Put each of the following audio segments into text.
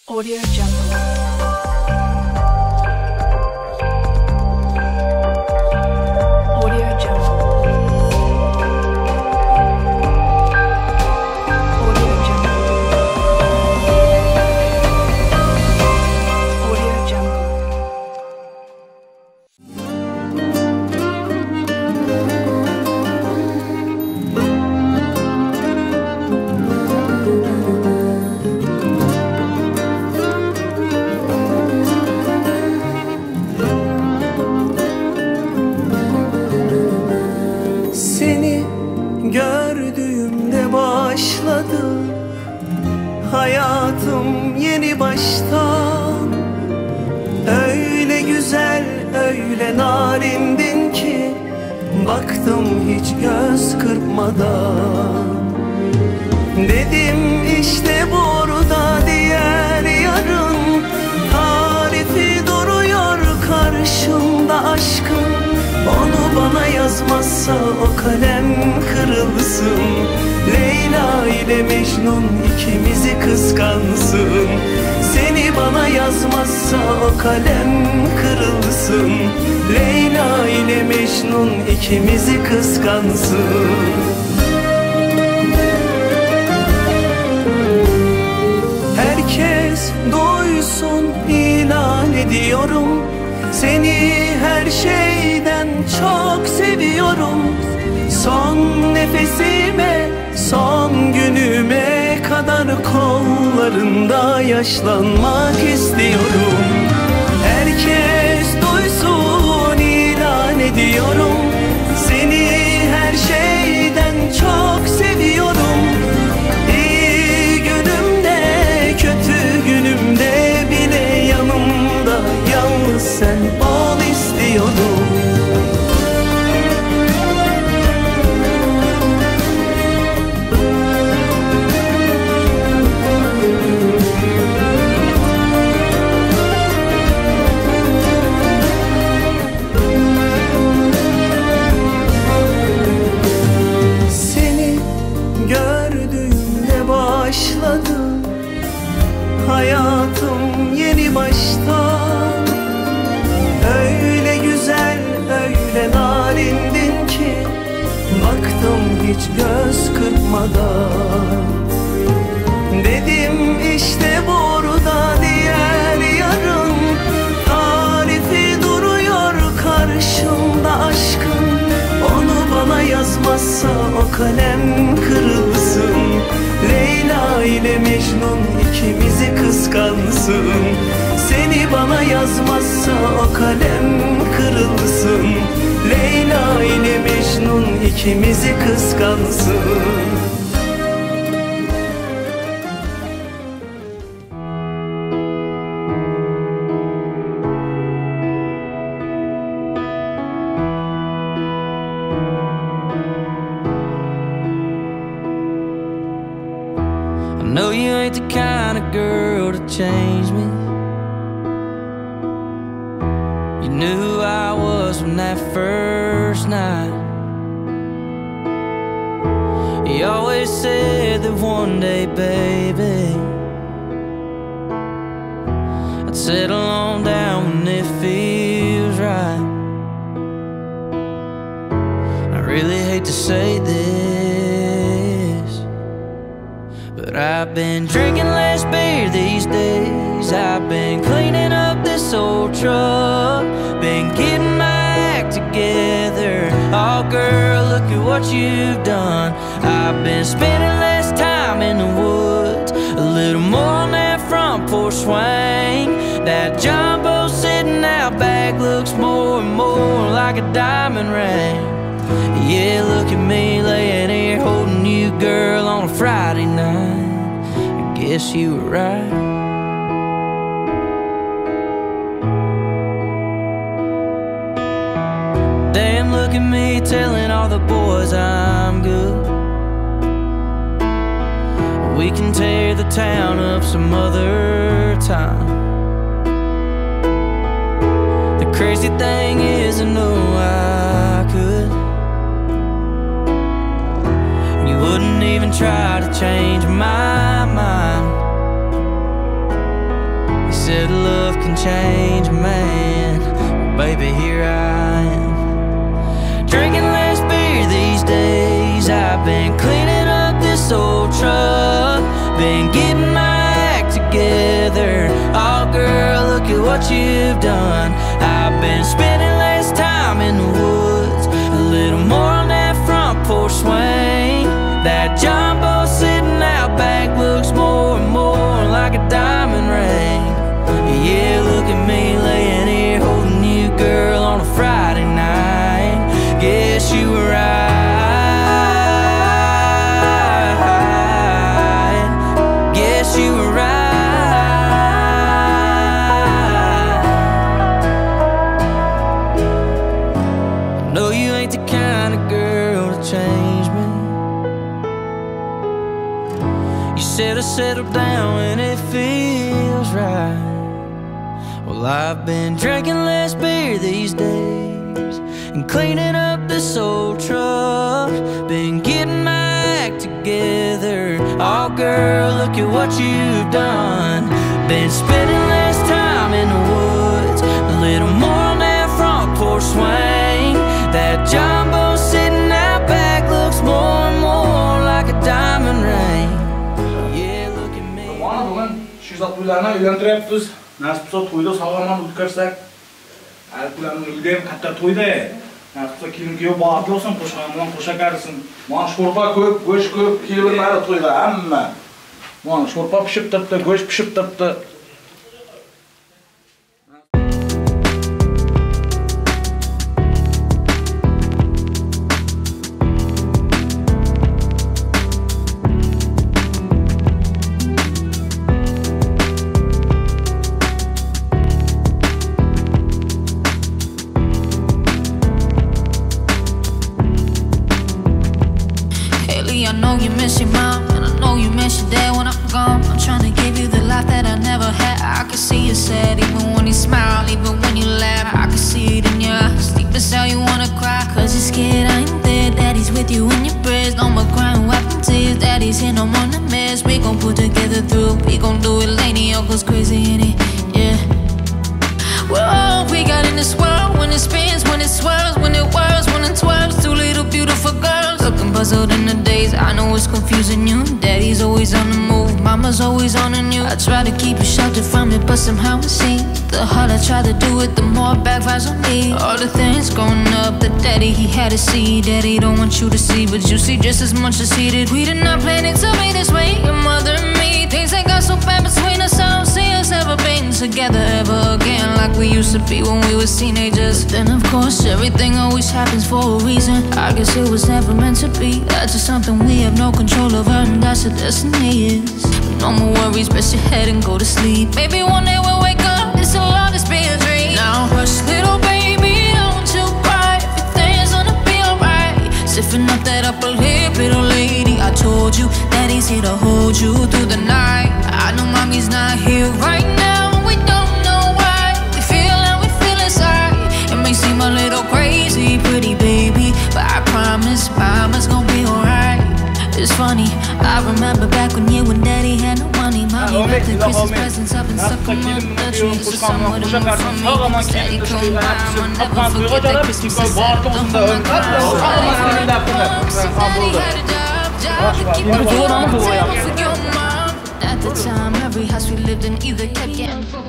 Audio Jungle. Audio Jungle. Audio Jungle. Audio Jungle. Seni gördüğümde başladı Hayatım yeni baştan Öyle güzel öyle narindin ki Baktım hiç göz kırpmadan Dedim işte burada diğer yarın Tarifi duruyor karşımda aşkın Onu bana yazmazsa o kalem kırılsın Leyla ile Mecnun ikimizi kıskansın Seni bana yazmazsa o kalem kırılsın Leyla ile Mecnun ikimizi kıskansın Herkes duysun ilan ediyorum Seni her şeyden çok seviyorum Son nefesime, son günüme kadar kollarında yaşlanmak istiyorum Herkes duysun ilan ediyorum Seni her şeyden çok seviyorum İyi günümde, kötü günümde bile yanımda Yalnız sen ol istiyorum Seni gördüğümde başladı Hayatım yeni baştan Öyle güzel öyle narindin ki Baktım hiç göz kırpmadan Dedim işte burada diğer yarın Tarifi duruyor karşımda aşkın Onu bana yazmazsa o kalem kırılsın Leyla ile Mecnun ikimizi kıskansın Seni bana yazmazsa o kalem kırılsın Leyla ile Mecnun ikimizi kıskansın I know you ain't the kind of girl to change me. You knew who I was from that first night. You always said that one day, baby, I'd settle on down when it feels right. I really hate to say this, but I've been drinking less beer these days. I've been cleaning up this old truck, been getting my act together. Oh, girl, look at what you've done. I've been spending less time in the woods, a little more on that front porch swing. That jumbo sitting out back looks more and more like a diamond ring. Yeah, look at me laying here holding you, girl, on a Friday night. I guess you were right. Damn, look at me telling all the boys I'm good. We can tear the town up some other time. The crazy thing is, I know I could. You wouldn't even try to change my mind. said love can change a man. Well, baby, here I am. Drinking less beer these days. I've been cleaning up this old truck. Been getting my act together. Oh, girl, look at what you've done. I've been spending less time in the woods, a little more on that front porch swing. That jumbo sitting out back looks more and more like a diamond ring. Yeah, look at me laying here holding you, girl, on a Friday night. Guess you were right. Guess you were right. I know you ain't the kind of girl to change me. You said I settle down when it feels right. Well, I've been drinking less beer these days and cleaning up this old truck. Been getting my act together. Oh, girl, look at what you've done. Been spending less time in the woods, a little more on that front porch swing. That jumbo sitting out back looks more and more like a diamond ring. Yeah, look at me. Mana bugun Sherzod uylarni uylantiryapmiz. Nasib bo'lsa to'yda sog'-omon o'tkazsak. Hali ularning uyida ham katta to'yda. Nasib bo'lsa kelin kuyov baxtli bo'lsin, qo'shqon bilan qo'sha qarisin. Mana sho'rpa ko'p, go'sht ko'p, kelinlari to'yda hamma. Mana sho'rpa pishib turibdi, go'sht pishib turibdi. I know you miss your mom, and I know you miss your dad when I'm gone. I'm trying to give you the life that I never had. I can see you sad, even when you smile, even when you laugh. I can see it in your eyes, deep inside you want to cry. Cause you're scared I ain't there, daddy's with you in your prayers. No more crying, wiping tears, daddy's here, no more nightmares. We gon' put together through, we gon' do it, lady, all goes crazy in it, yeah. Well, all we got in this world, when it spins, when it swirls, when it whirls, when it twirls. Two little beautiful girls, looking puzzled in the days. I know it's confusing you. Daddy's always on the move, mama's always on the news. I try to keep you sheltered from it, but somehow it seems the harder I try to do it, the more it backfires on me. All the things growing up that daddy, he had to see. Daddy don't want you to see, but you see just as much as he did. We did not plan it to be this way, your mother and me. Things that got so bad between us, I don't see us ever being together ever again, like we used to be when we was teenagers. But then of course, everything always happens for a reason. I guess it was never meant to be. That's just something we have no control over, and that's what destiny is. But no more worries, rest your head and go to sleep. Maybe one day we'll wake up, this'll all just be a dream. Now hush, little baby, don't you cry. Everything's gonna be alright. Stiffen up that upper lip, little lady. I told you, daddy's here to hold you through the night. I know mommy's not here right now, and we don't know why. We feel and we feel inside. It may seem a little crazy, pretty baby, but I promise mama's gonna be alright. It's funny, I remember back when you and daddy had no money. Mommy wrapped the Christmas presents up and stuck them up the tree. So someone to move from me. Daddy come by, I'll never forget that Christmas I sat up the whole night crying. Daddy had a job, job to keep the food on the table for your mom. At the time, every house we lived in either kept getting full.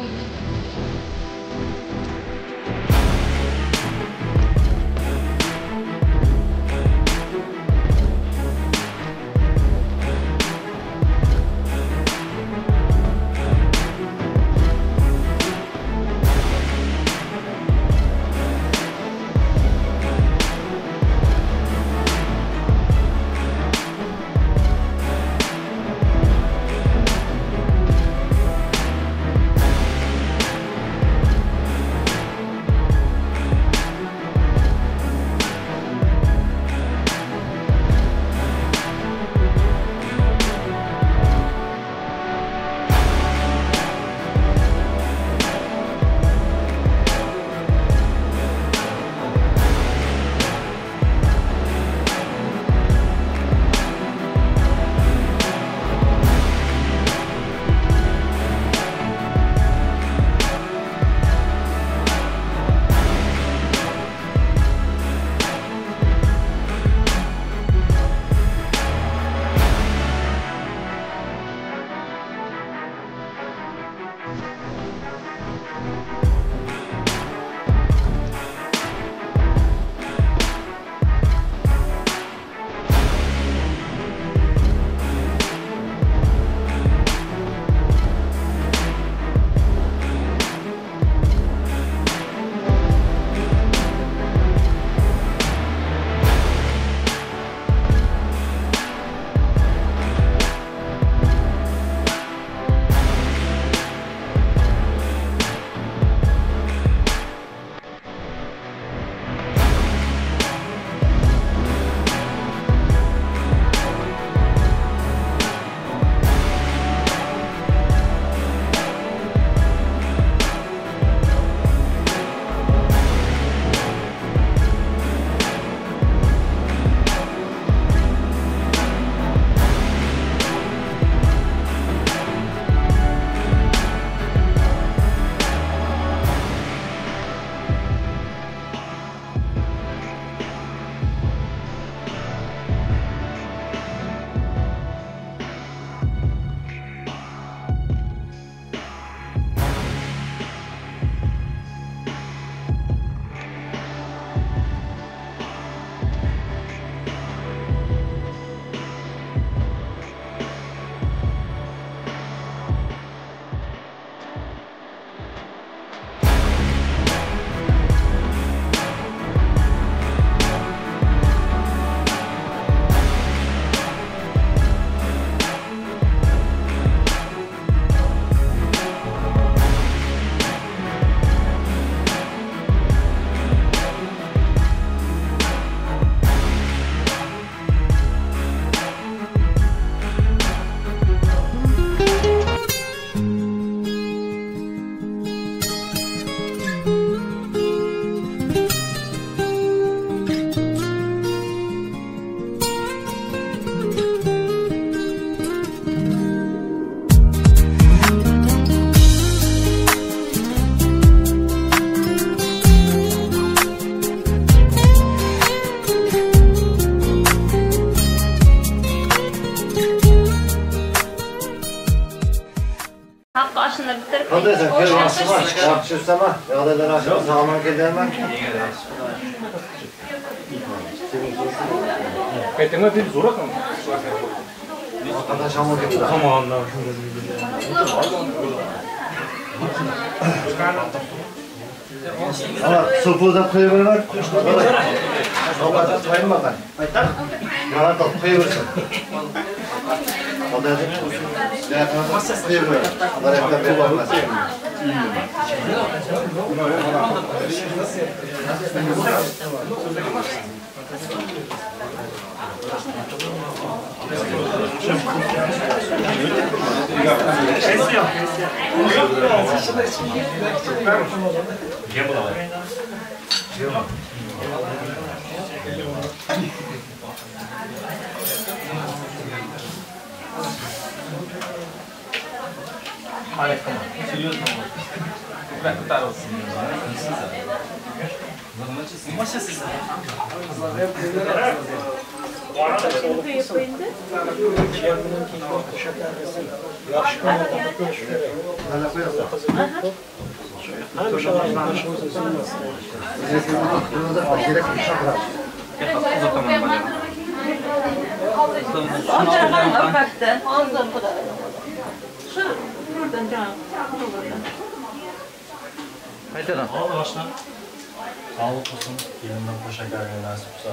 Sağlık olsun. Gelinden qo'sha nasib bo'lsa.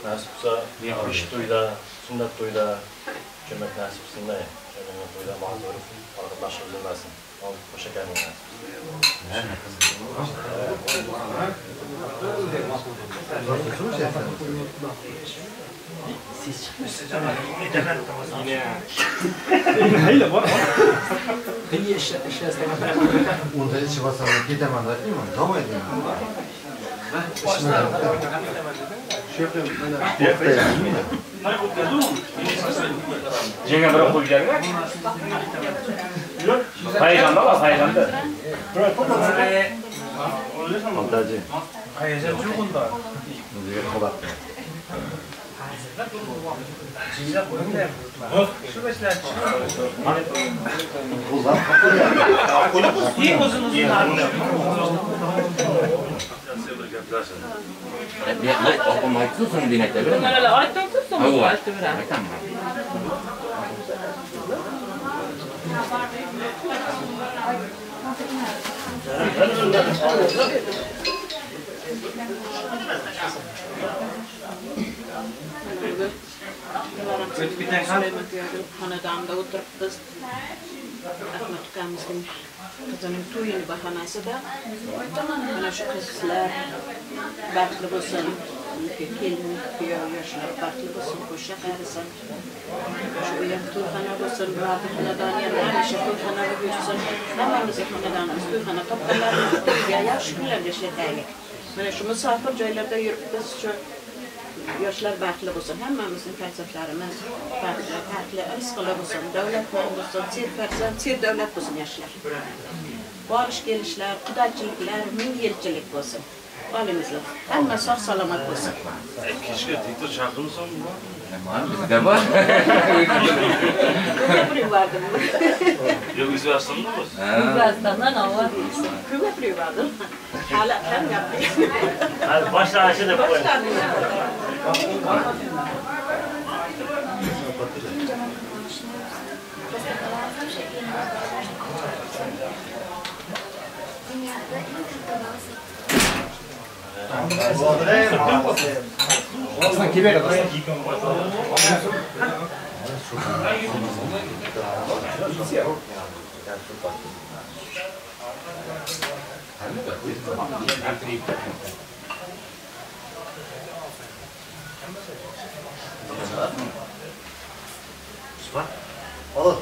Nasib bo'lsa, ish to'yda, sunnat to'yda ko'mak nasib qilsin-da. Ko'mak to'yda ma'zur orqadash uzilmasin. Qo'sha nasib Unda ichib olsam ketaman deyman, davom etaman. Jenga bir qo'yib yuboringlar. Hayajanda bor, hayajanda. Montajı. Opam aytsin, so'ng men aytaveraman. Aytsin, so'ng aytaveraman. Aytaman. Sulayman kuyovning xonadonida o'tiribmiz. Ahmad ukamizning qizining to'yini bahonasida mana shu qizlar baxtli bo'lsin, kelin kuyov yoshlar baxtli bo'lsin, qo'sha qarisin. Shu uy ham to'yxona bo'lsin, bularni xonadoni ham hamisha to'yxona bo'lib yursin. Hammamizni xonadonimiz to'yxona, topganlarimizni to'yga, yaxshi kunlarga ishlataylik. Mana shu musofir joylarda yuribmiz, shu yoshlar baxtli bo'lsin, hammamizning farzandlarimiz baxtli, tatli, rizqli bo'lsin, davlatmand bo'lsin, serfarzand, serdavlat bo'lsin yoshlar. Borish kelishlar, qudachiliklar ming yilchilik bo'lsin. Olimizlar hamma sog' salomat bo'lsin. Kechga diktor chaqirmasam Bizda bor. Ko'p vardim. Yo'q, O'zbekistonda bo'lsin. O'zbekistondan avval ko'p vardim. Hali ham gapni. Hali boshlanishi deb qo'y. Al.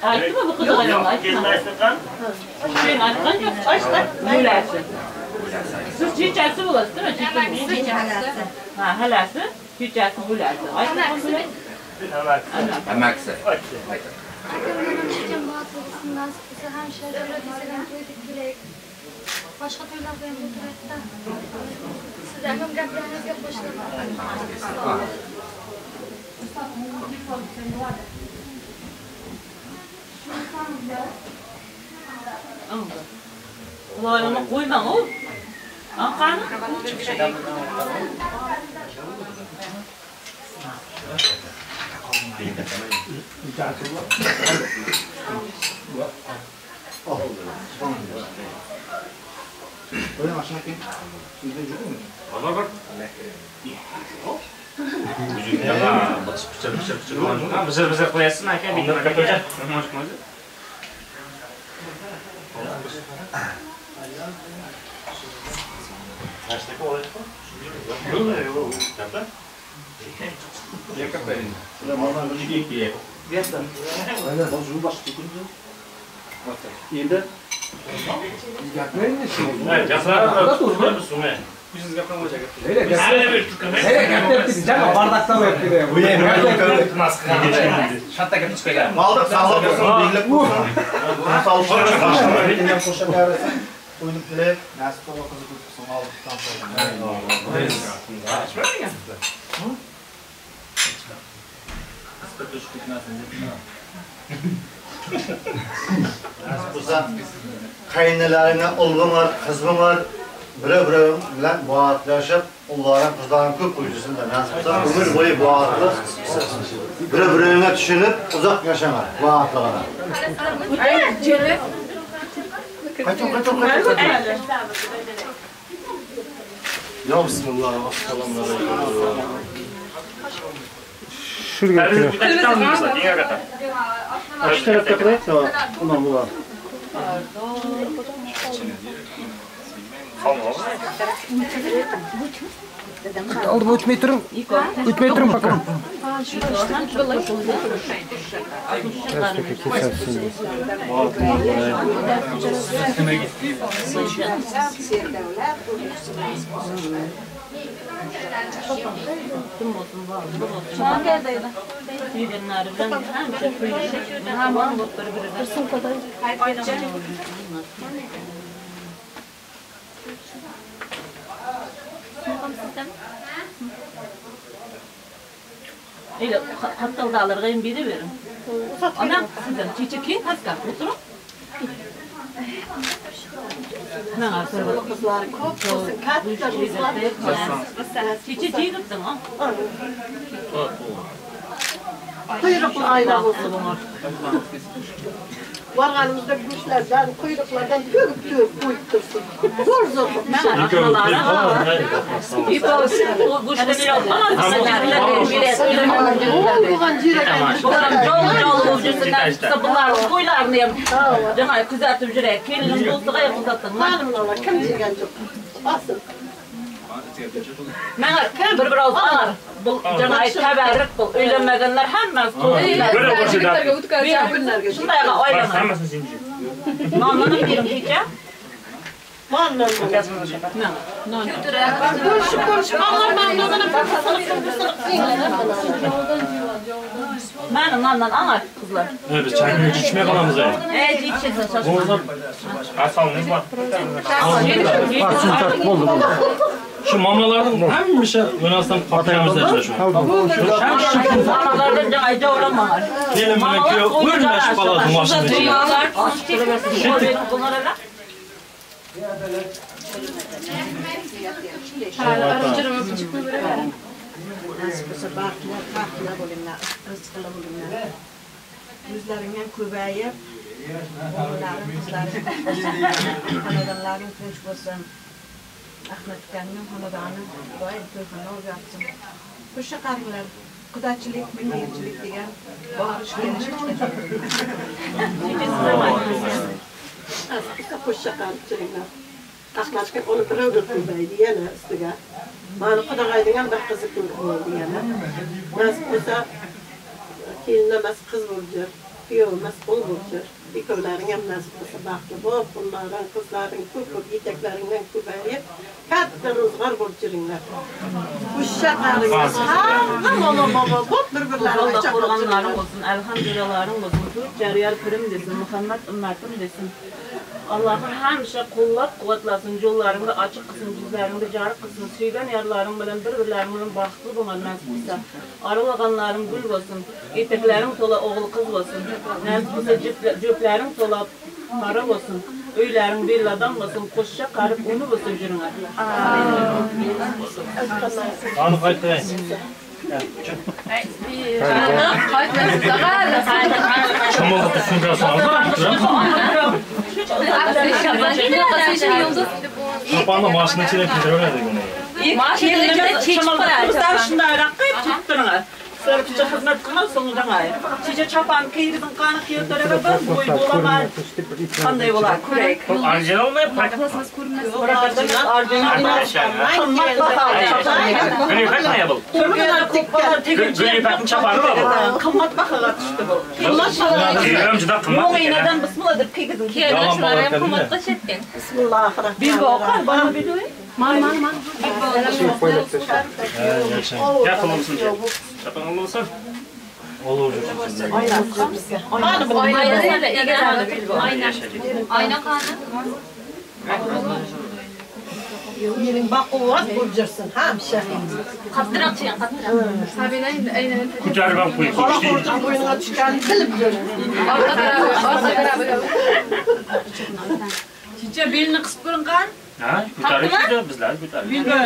Aytdimi bu qizig'ini? Aytdimi? Sen aytgan yo'q. Bo'lasi. Siz chechasi bo'lasiz, değil mi? Chechasi. Ha, halasi, chechasi bo'lasi. Aytdimi? Amakisi. Akamning baxtli bo'lsin, nasib bo'lsa hamisha davlat desadan to'y deb kelaylik. Boshqa to'ylarda ham o'tiradi-da. Siz akam gaplaringizga qo'shilaman. Xudoyimni qo'ymang u. Qani? Bizir bizir qo'yasizmi aka? Bitta Endi To'yni tilab, nasib qilsa qizi ko'p qilsin, oldiqdan Nasib bo'lsa qaynalaringga o'g'lim bor, qizim bor, birov-birov bilan muotlashib, Ogullaryň, gyzlaryň köp bolsun-da, nasip bolsa ömür boýy bagtly, bir-biriňe düşünip uzak ýaşaňlar, bagtly gana. Gaýtyň, gaýtyň, gaýtyň, gaýtyň. Ýa bismillah, assalamu aleýkum. Şu tarapda gyraýyk, ondan bular. Aldyma ötmey turuň. Ötmey turuň пока. Eýle gapdaldalarga hem bereweriň. Anam sizem çiçe keýin haska oturyň. Maňa Gyzlary köp bolsun, katta gyzlar. Çiçe jigipsiň a. Kuyrukly aýla bolsun. Barganymyzda guşlardan, kuyruklardan tögüp-tögüp goýup dursun. Zor zor. Kuzatib jurak, kelin do'stiga uzatdim. Ma'lum kim degan yo'q. Asıl. Maňa bir bir oguz alar. Bu jaňa tabarruk bu öýlenmegenler hammasi Shundayga oylana. Hammasini sen ye. Nonini bering kecha. Ko'rishib ko'rishib anlar mamnunini bir siniq bir siniq Mani nondan alar qizlar. Biz choyni ichmay qolamiz. Ey, ichsin, shoshma. Asalimiz bor. Boldy boldy. Şu mamalardan hemişe yönelsen patlayamız şu. Mamalardan jaňa jawlamalar. Gelin bilen kuyov o'rnashib qoladi mashina ichida. Nasip bo'lsa baxtli, baxtli bo'linglar, rizqli bo'linglar. Yuzlaring ham ko'payib, o'g'illaring, qizlaring ko'p bo'lsin, xonadonlaring tinch bo'lsin. Ahmad ukamning xonadoni doim to'yxona bo'lib yotsin. Qo'sha qaringlar, qudachilik, ming yilchilik degan borish kelish hech qachon Nasip bo'lsa qo'sha qarib turinglar. Ahmad aka uni birovga ko'paydi yana ustiga. Mani qudag'ayning ham bir qizi ko'p bo'ldi yana. Nasib bo'lsa kelin emas qiz bo'lib jur, kuyov emas o'g'il bo'lib jur. Ikkovlaring ham nasib bo'lsa baxtli bo'lib, qo'llaring, qizlaring ko'p bo'lib, yetaklaringdan ko'payib, katta ro'zg'or bo'lib juringlar. Qo'sha qaringlar, hamma momo momo bo'lib bir-birlarini Allah quchoqlab qo'rg'anlaring juringlar. bo'lsin, elhamdüllahlarың bo'lsin, to'rt jariyar pirim desin, Muhammad ummatim desin. Allah'ım həmişə qollab quvvatlasın, yollarını açıq qılsın, yüzlərini jarıq qılsın, suygan yarların bilan bir-birlərin bilan baxtlı olmaq nasib etsin. Arılağanların gül olsun, eteklərin tola oğul qız olsun, nasib olsa cöplərin tola para olsun, öylərin belladan olsun, qoşça qarıb unu olsun jürüngər. Qani qaytayın. Chimildiqni sumkasini olib Choponni mashina ichidan ketiraveradi uni. Shundayroq qilib tutib turinglar. Sizlar picha xizmat qilmang, so'ng jaňa. Chicha chopon kiydiring, qani kiydirib bir bo'y bo'laman. Qanday bo'lar, ko'raylik. Originalmi? Qimmat bahoda chopon. Gul ipakmi bu? Gul ipakning choponi bu. Qimmat bahoga tushdi bu. Qimmat bahoga. Kiyim juda qimmat. Mo'g'inadan bismillah deb kiygizing. Bismillahirrahmanirrahim. Belbog' qani, bana belbog'. Man man man. Yaqin bo'lsin. Chopon bo'lsin. Olur. Ayna qani? Yering baquvvat bo'lib jursin hamisha. Qattiroq chiqing, qattiroq. Ko'tarib ham qo'ying. Qora xurjun bo'yniga tushganini bilib jur. Chicha belini qisib ko'ring qani. Ha, ko'tarib bizlar ko'tarib. Ha,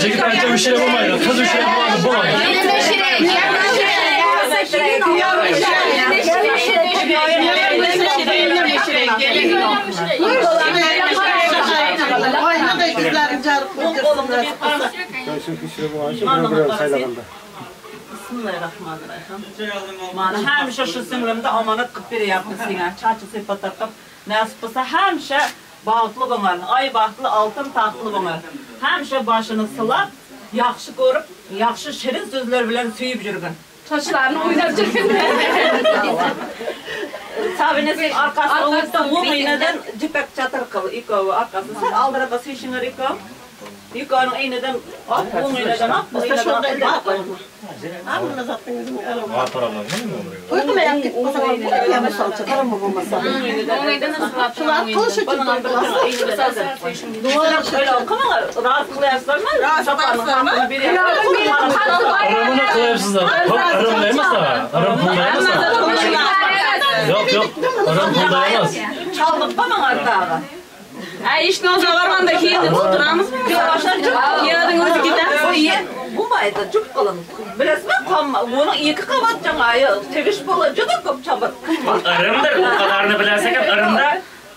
jigit ancha ushlab bo'lmaydi, qiz ushlab bo'lmaydi, bo'lmaydi. Bismillahirrahmanirrahim. Mana həmişə şu singlimdə amanat qılıb beryapmiz senga. Chachi sifatlar qilib, nasib bo'lsa həmişə baxtlı bo'lar. Ay baxtlı, altın taxtlı bo'lar. Həmişə başını sılab, yaxşı ko'rib, yaxşı şirin so'zlar bilan suyib yurgin. Saçlarını oynab yurgin. Sabinizin arkasını o'tda o'ng iynidan jipak chatir qil, ikkovi arkasini sal oldiraqa suyishinglar ikkov. Ikkovining iynidan oq, o'ng iynidan oq, bu iynidan oq. Irimini qilyapsizlar. Irimda emas ha. Irim pulda emas ha. Yo'q, yo'q. Irim pulda emas. Chaldiqqa mana tag'i. Ay ishni o'zi borganda keyin o'tiramizmi? Kuyovning o'zi ketamiz. Bo'lmaydi, jup qiling. Bilasizmi, uning ikki qavat jang'ayi tegish bo'ladi, juda ko'p chabat. Irimdir, u qadarini bilasak ham irimda.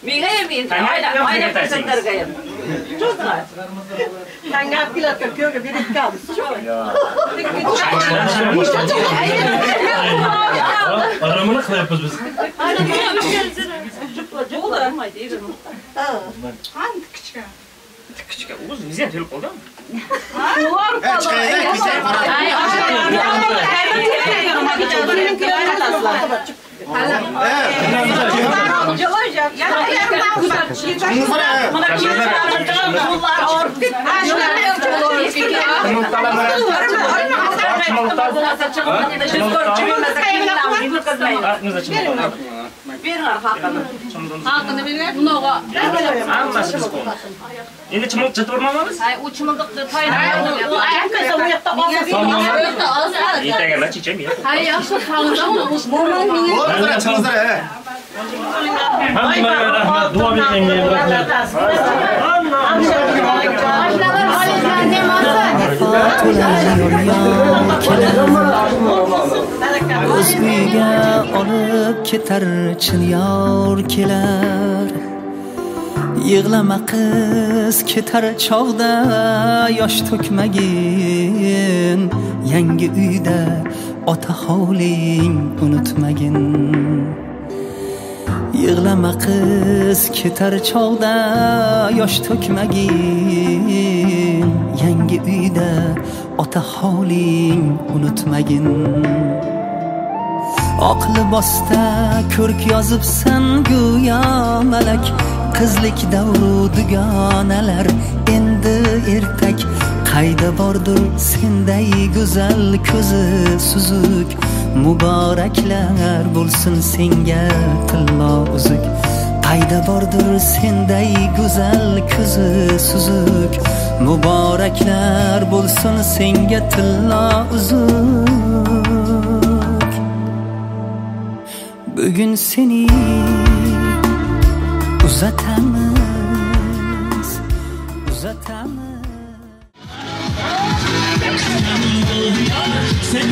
Menga ham endi, aynan farzandlarga ham. Cho'zinglar. Tanga olib kelarkan kuyovga berib ketamiz. Irimini qilyapmiz biz. Kichik, o'zi biz ham to'lib qoldimi? Beringlar haqini. Haqini beringlar. Bunaqa. Hammasi biz qo'yamiz. Endi chimildiq chatib urmaymiz? Ay, u chimildiqni tayyorlaydi. U aytmasa u yoqda olsa. Ertaga checham ya. Hay, yaxshi qoldi. Hammaga rahmat, duo bering menga. O'z uyiga olib ketar chin yor kelar. Yig'lama qiz ketar chog'da yosh to'kmagin. Yangi uyda ota hovling unutmagin. Yig'lama qiz ketar chog'da yosh to'kmagin. Yangi uyda ota hovling unutmagin. Oq libosda ko'rk yozibsan go'yo malak. Qizlik davru dugonalar endi ertak. Qayda bordir senday go'zal ko'zi suzuk. Muboraklar bo'lsin senga tillo uzuk. Qayda bordir senday go'zal ko'zi suzuk. Muboraklar bo'lsin senga tillo uzuk. Bugun seni uzatamiz, uzatamiz. Sen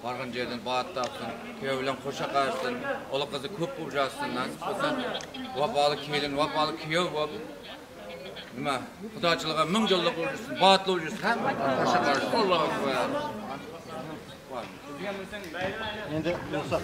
Bargan jerden baat tapsyn, kuyov bilan qo'sha qarsin, o'g'il qizi ko'p bo'lib yotsin, nasib bo'lsa, vafoli kelin, vafoli kuyov bo'lib, nima, xudochilikqa ming yillik bo'lsin, baxtli bo'lsin, hamma qo'sha qarsin. Allohu akbar. Endi ruxsat.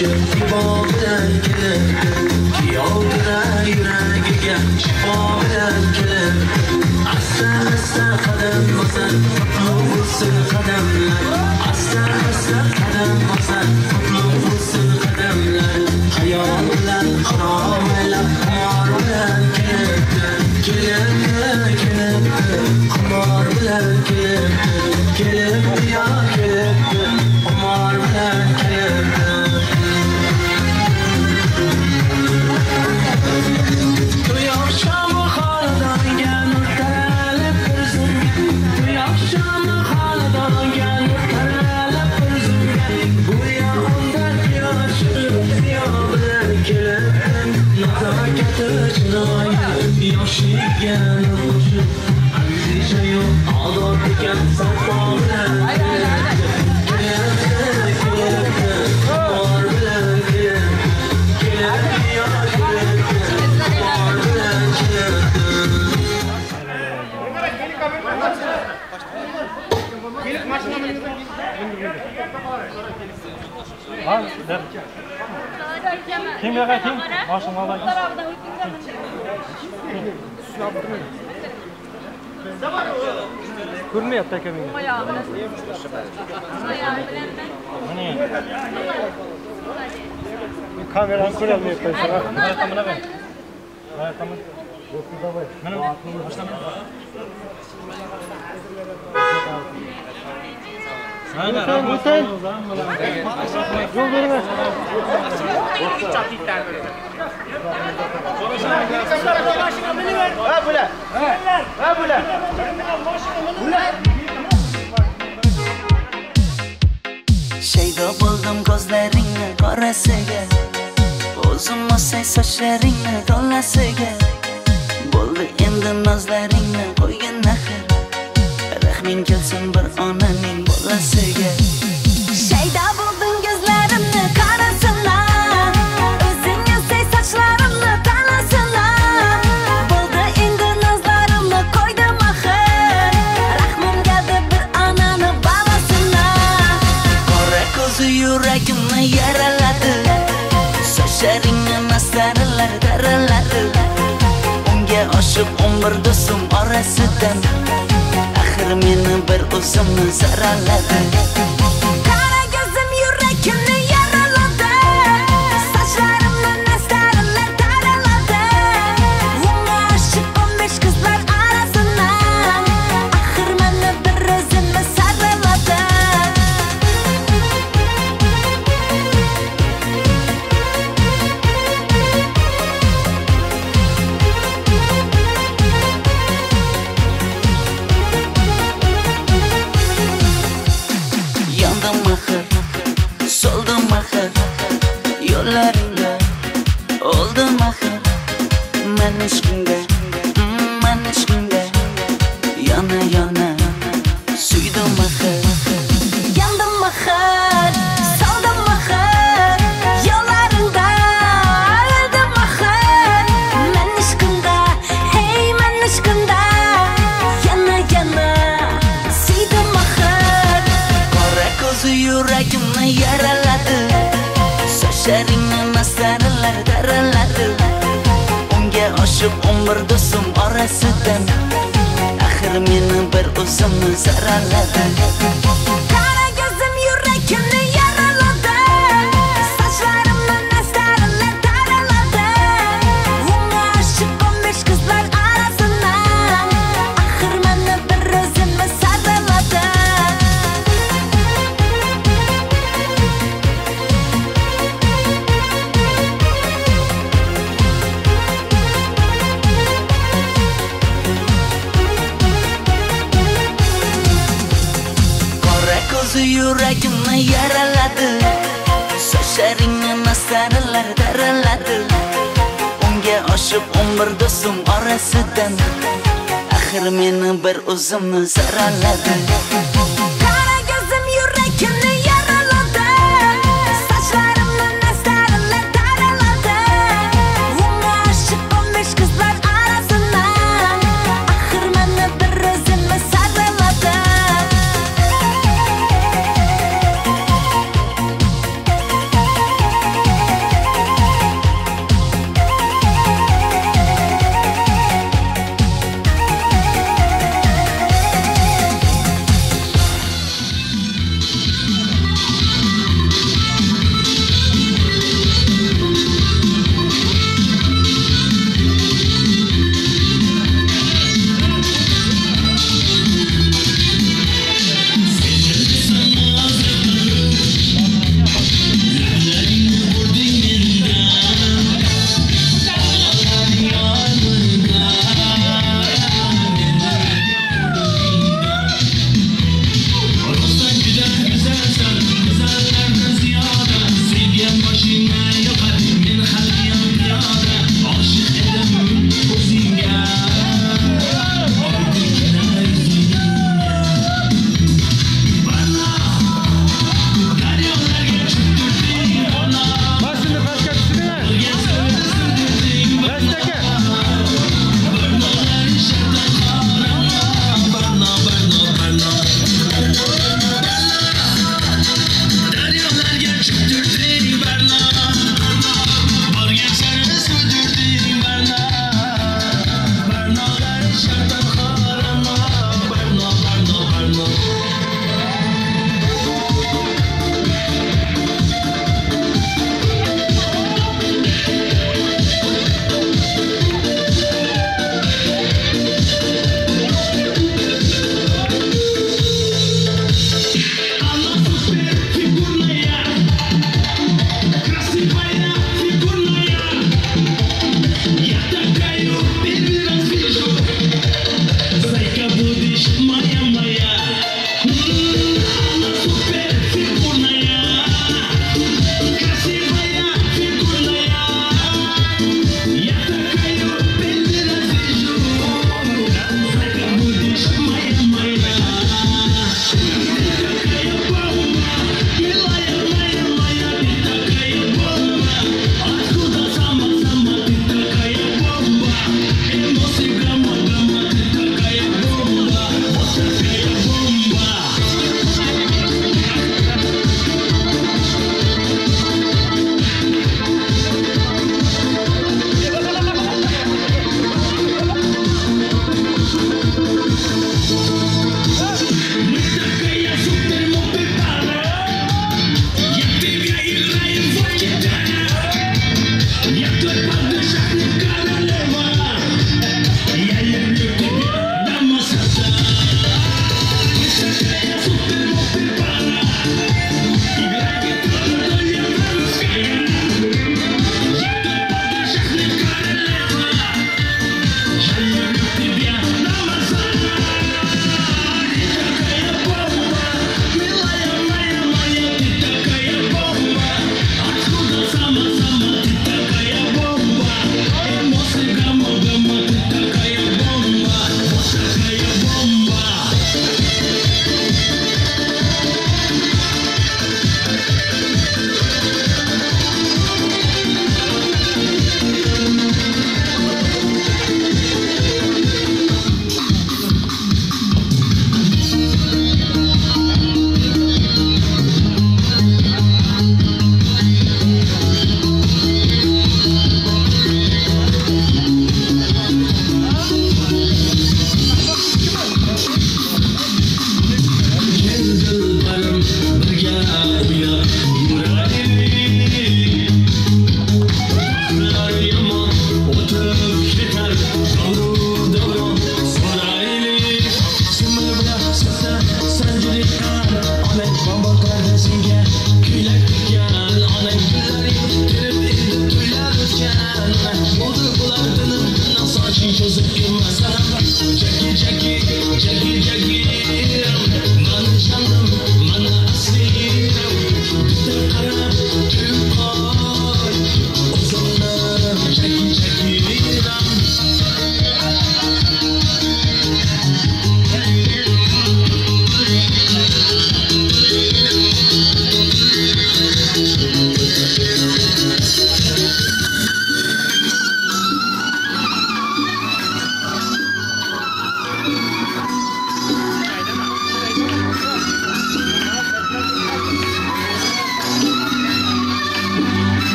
Qo'shib ibo bilan kelibdi. Kuyov kirar yuragiga shifo bilan kelibdi. Asta asta qadam bosar, qutlug' bo'lsin qadamlar. Asta asta qadam bosar, qutlug' bo'lsin qadamlar. Xayol bilan xarobalab xumor bilan kelibdi. Kelibdi, kelibdi, xumor bilan kelibdi. Kelibdi yo kelibdi, xumor bilan kelibdi. To'y oqshomi xonadonga nur taralib bir zumga. To'y oqshomi xonadonga nur taralib bir zumga. Go'yo unda quyosh ziyo bilan kelibdi. Nazokati chiroyi yoshlikka nur qo'shib, andishayu odob ekan safo bilan kelibdi. Kelibdi, kelibdi, xumor bilan kelibdi. Kelibdi yo kelibdi, xumor bilan kelibdi. Kim yoqa kim? Boshini oladi. Ko'rmayapti aka menga. Mana. Kamerani ko'rolmayapti. Mana mana. Mana mana. Mana. O'tin. Yo'l berma. Ha bular. Ha bular. Shaydo bo'ldim ko'zlaringni qorasiga, o'zim o'say sochlaringni tolasiga. Bo'ldi endi nozlaringni qo'ygin axir, rahming kelsin bir onaning bolasiga. Shaydo bo'ldim ko'zlarimni qarasina, o'zing o'say sochlarimni talasina. Bo'ldi endi nozlarimni qo'ydim axir, rahmim keldi bir onani bolasina. Qora ko'zi yuragimni yaraladi, sochlaringni nasarlar taraladi. Unga oshiq 11 do'stim orasidan, axir meni bir o'zimni zararladi. Qara ko'zim yuragimni yaraladi, sochlarimni nasarlar taraladi. Unga oshiq 15 qizlar orasidan, axir meni bir o'zimni saraladi. Yandım axir, soldim axir, yo'llaringda o'ldim axir. Men ishqingda, men ishqingda yona yona suydim axir. Yandım axir, soldim axir, yo'llaringda o'ldim axir. Men ishqingda, hey men ishqingda yana yana suydim axir. Qora ko'zi yuragimni yaraladi, sochlaringni nasarlar taraladi. Unga oshiq 11 do'stim orasidan, axir meni bir o'zimni zararladi. Qara ko'zim yuragimni yaraladi, sochlarimni nasarlar taraladi. Unga oshiq 15 qizlar orasidan, axir meni bir o'zimni saraladi. Qora ko'zi yuragimni yaraladi, sochlaringni nasarlar taraladi. Unga oshiq 11 do'stim orasidan, axir meni bir o'zimni zararladi. Qara ko'zim yuragimni yaraladi, sochlarimni nasarlar taraladi. Unga oshiq 15 qizlar orasidan, axir meni bir o'zimni saraladi.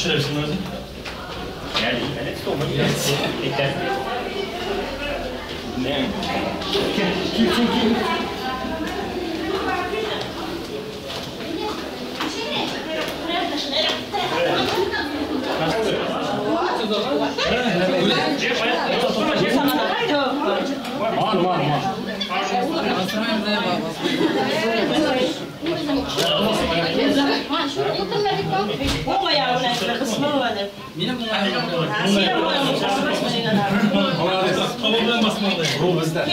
Düşürersin özü. Yani evet Ne? Kim kim kim? Var var var. Bu bizde.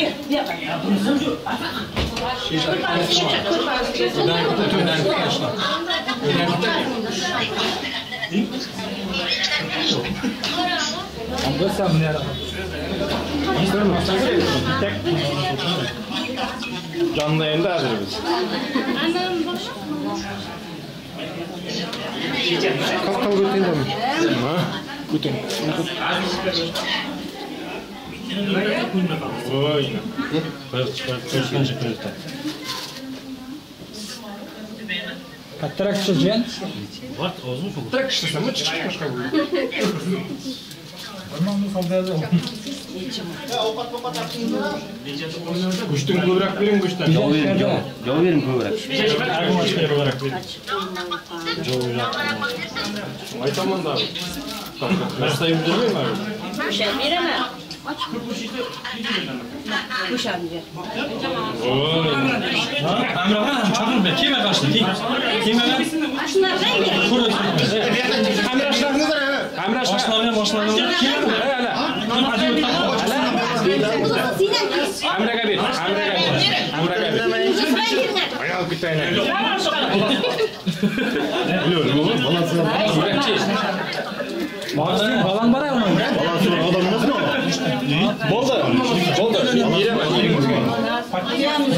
Canlı yayında hazır biz. Kalk kalk öteyim de. Ha? Götün. Oy. Koyun koyun. Kattarak tushirgan. Kattarak tushirsa, chiqib boshqa Go'shtdan ko'proq bering go'shtdan. Javob bering, javob. Javob bering ko'proq. Aytaman da. Narsa yurmayman. Go'shat beraman. Go'shat ber. Ha, Hamroh, chaqir ber. Kim qashdi? Kim? Kim Hamroshlarni Hamroshlar. Kim? Hamraga ber, hamraga ber. Hamraga ber. Ayol bitayni. Balang bor uni. Bo'ldi. Bo'ldi. Beraman.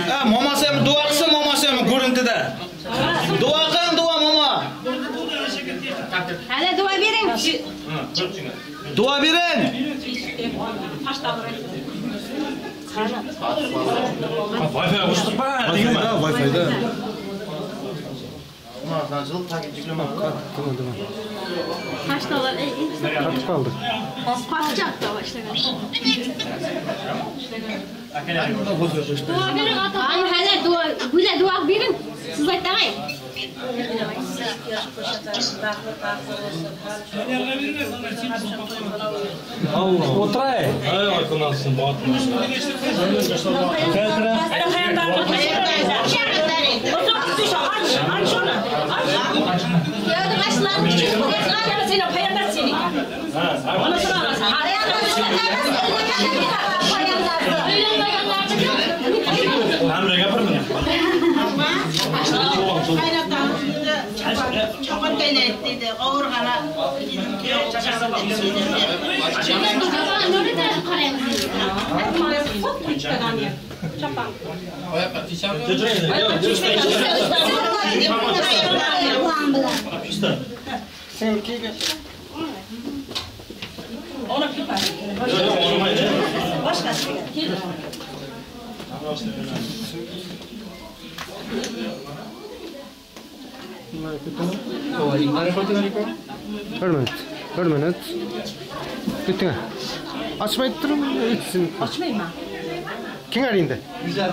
Ha, momasi ham duo qilsin, momasi ham ko'rintida. Duo qiling, duo momo. Hali duo bering. Duo bering. Wi-Fi qo'shib ba, deganman. Wi-Fi'da. Tamam tamam. Kaç dolar? Kaç kaldı? Kaçacak da başlagan. Duo bering ota. Ana hali duo, bular duo bering. Siz aytmang. O'tiray. Ay, aytgan olsun, Hamra gapirma. Chapan kaynaydi dedi, qovurg'ani Bir minut. Bir minut. Bitti. Açmayı durun. Ötsün. Açmayayım Kim arayın da? Güzel.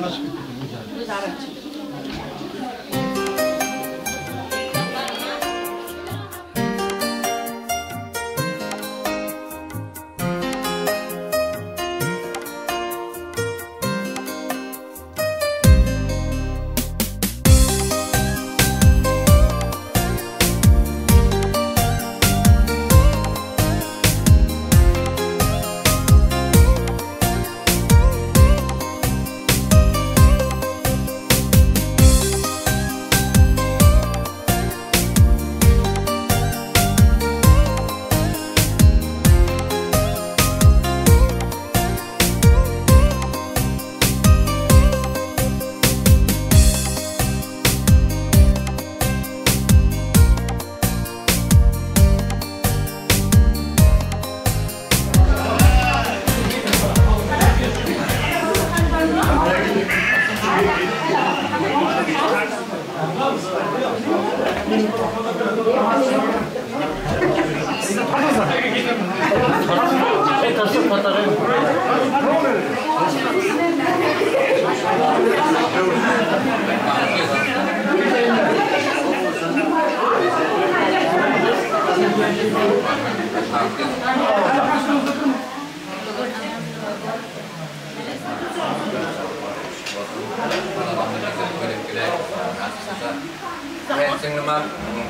Men siňlim hem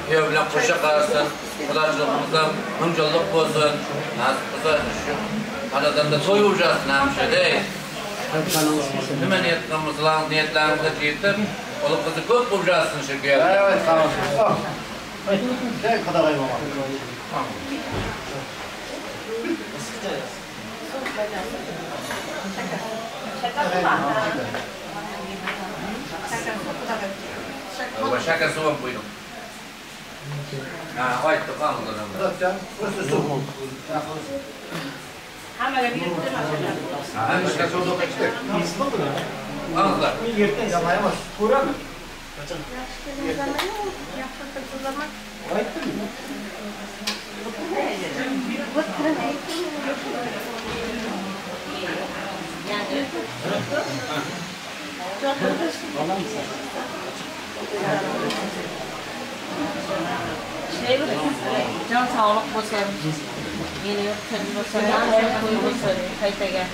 kuyov bilan qo'sha qarasin. Xudochiligimizdan munjillik bo'lsin. Nasib qilsa shu xonadonda to'y o'jasin hamshada. Nima niyat qilmaslar, niyatlarimizga yetib, o'g'il qizi ko'p bo'ljasin shu kuyov. Evet tamam. Gel kadar mama. Va shakar suv ham qo'ydim. Ha, aytdi qanday. Hammaga beribdi masala. Qanday? Yaxshi o'tiribsizlarmi? Jon sog'liq bo'lsin. Meni yo'q tinch bo'lsin, to'y bo'lsin, qaytaga.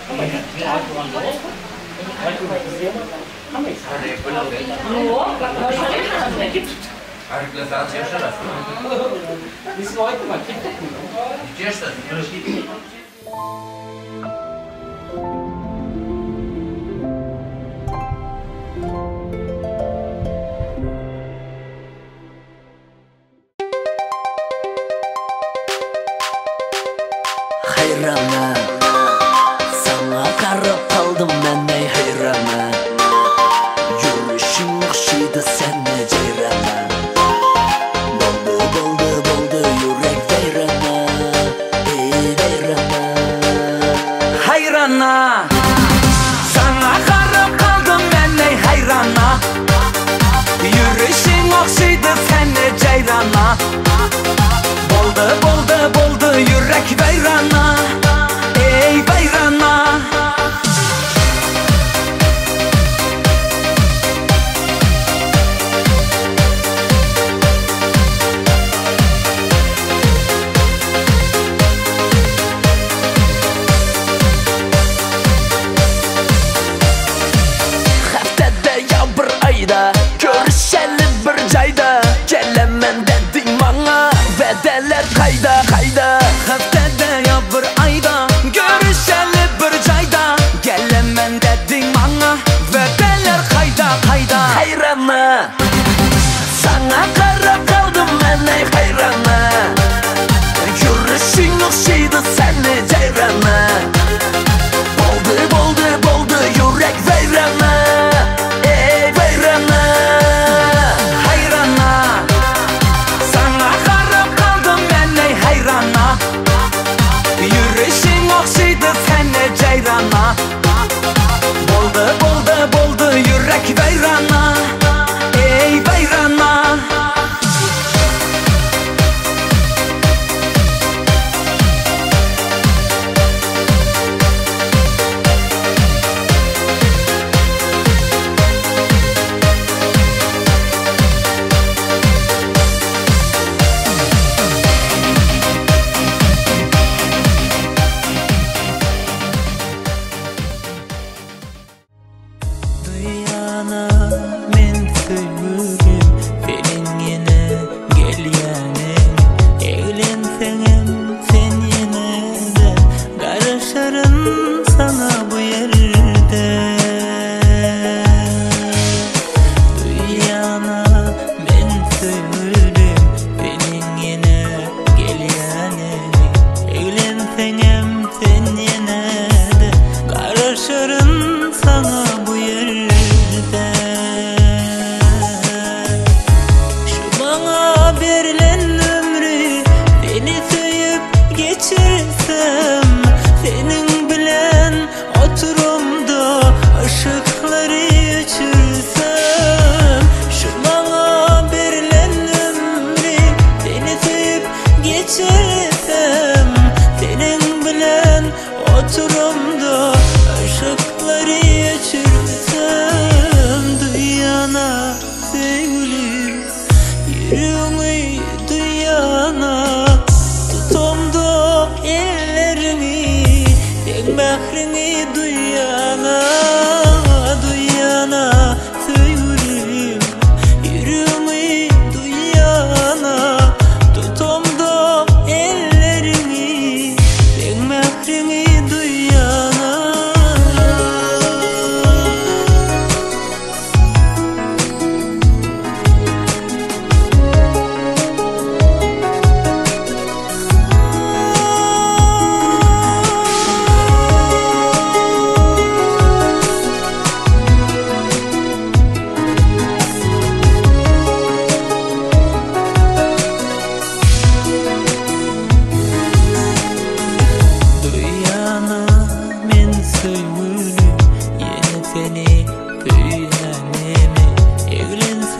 Ariflar yasharasiz. Necha yashdasiz? Hayrana Sana qarab qoldim men ey hayrana Yurishing o'xshaydi seni jayrana Bo'ldi bo'ldi bo'ldi yurak vayrana Ey vayrana.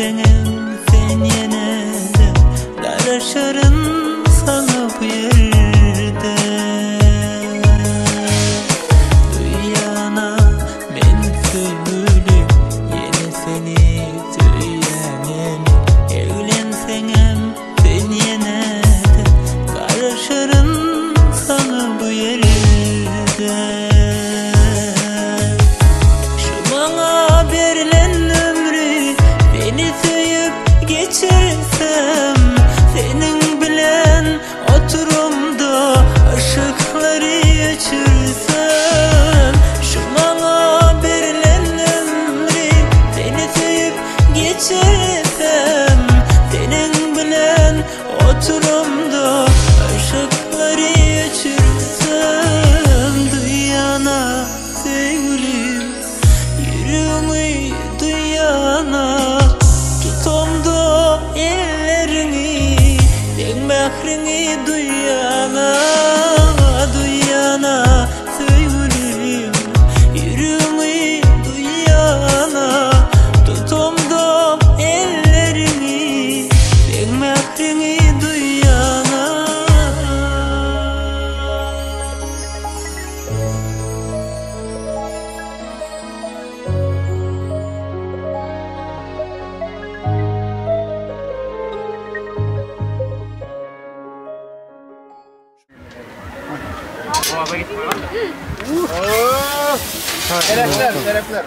Evlenseňem sen ýene-de garaşaryn saňa bu ýerde. Duýýana men söýgüli ýene seni söýýänem. Evlenseňem sen ýene-de garaşaryn saňa bu ýerde. Şu maňa berlen ömri seni söýüp geçirsem, seniň bilen oturumda yşyklary öçürsem, şu maňa berlen ömri seni söýüp geçirsem, seniň bilen oturumda yşyklary öçürsem, duýana söýgülim, ýüregimi duýana, tutamda elleriňi, seň mähriňi duýana, duýana söýgülim, ýüregimi duýana, tutamda elleriňi, seň mähriňi duýana. Şerefler, şerefler.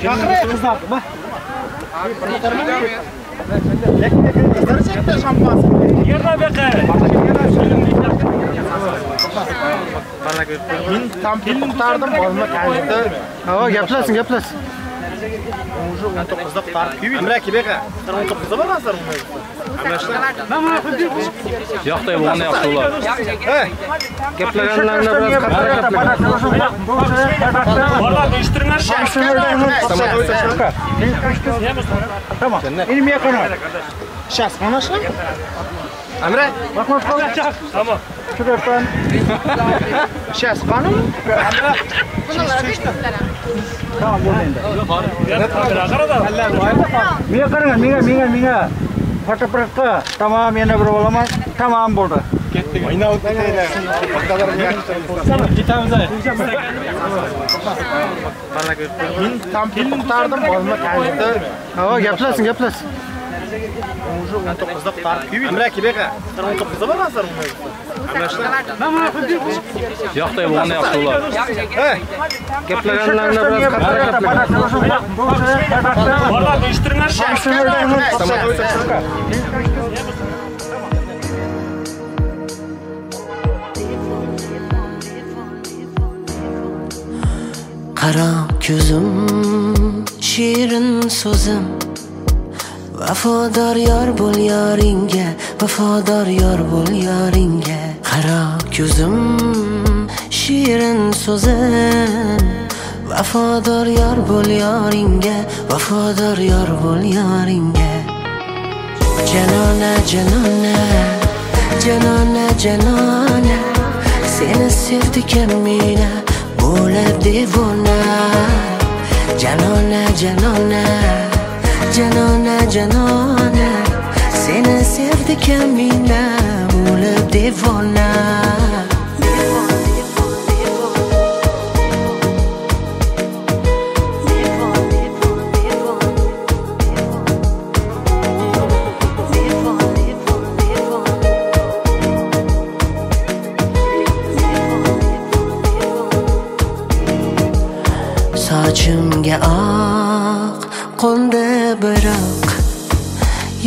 Çakır kızlar, bak. Men tam qurtardim, olma kajdi. Ha, gaplasın, gaplasın. Уже 19da qurtarib kelib. Amra kebeka. 19da borgansizlar Yoqday bo'lganda yaxshi bo'ladi. Gaplaganlarına biraz qattiq gaplang. Tamam. Benim yakına. Сейчас, mana shu. Amra, Tamam. Şuradan. Сейчас, qani? Tamam, bo'ldi endi. Menga qarang, menga, menga, menga. Fotoapparatga tamam, yana bir olaman. Tamam bo'ldi. Ketamiz. Men tam qurtardim, olma kajdi. Ha, gaplasın, gaplasın. Уже 19da qurtarib kelib. Amra kebeka. 19da borgansizlar Yoqday bo'lganda yaxshi bo'ladi. Gaplaganlarına biraz qattiq gaplang. Qara ko'zim, shirin so'zim, vafodor yor bo'l yoringga, vafodor yor bo'l yoringga. Qara ko'zim, shirin so'zim, vafodor yor bo'l yoringga, vafodor yor bo'l yoringga. Janona, janona, janona, janona, seni sevdikim meni bo'lib devona. Janona, janona, janona, janona, seni sevdikim meni bo'lib devona. Sochimga oq qo'ndi biroq,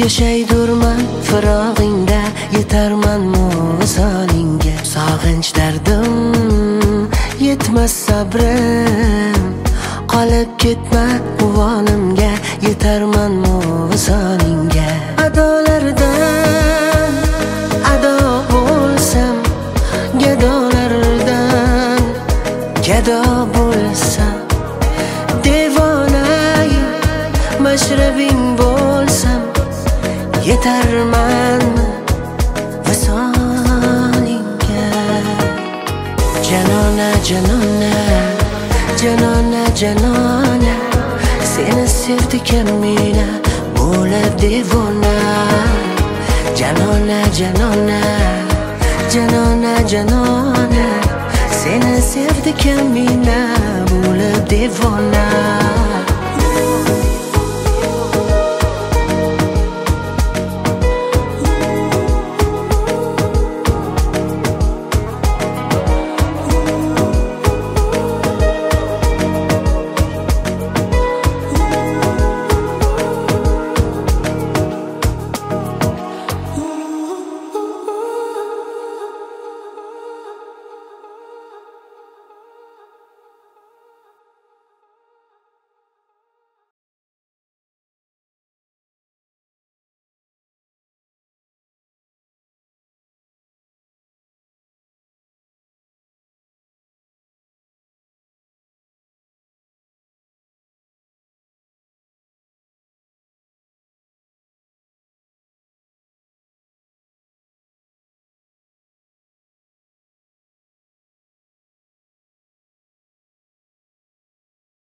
yashaydurman firog'ingda, yetarmanmi visolingga. Sog'inch dardim yetmas sabrim, qolib ketma uvolimga, yetarmanmi visolingga. Adolardan ado bo'lsam, gadolardan gado bo'lsam, devonay mashrabing bo'lsam, yetarmanmi visolingga. Janona, janona, janona, janona Seni sevdi kamina bo'lib devona Janona janona Janona janona Seni sevdi kamina bo'lib devona.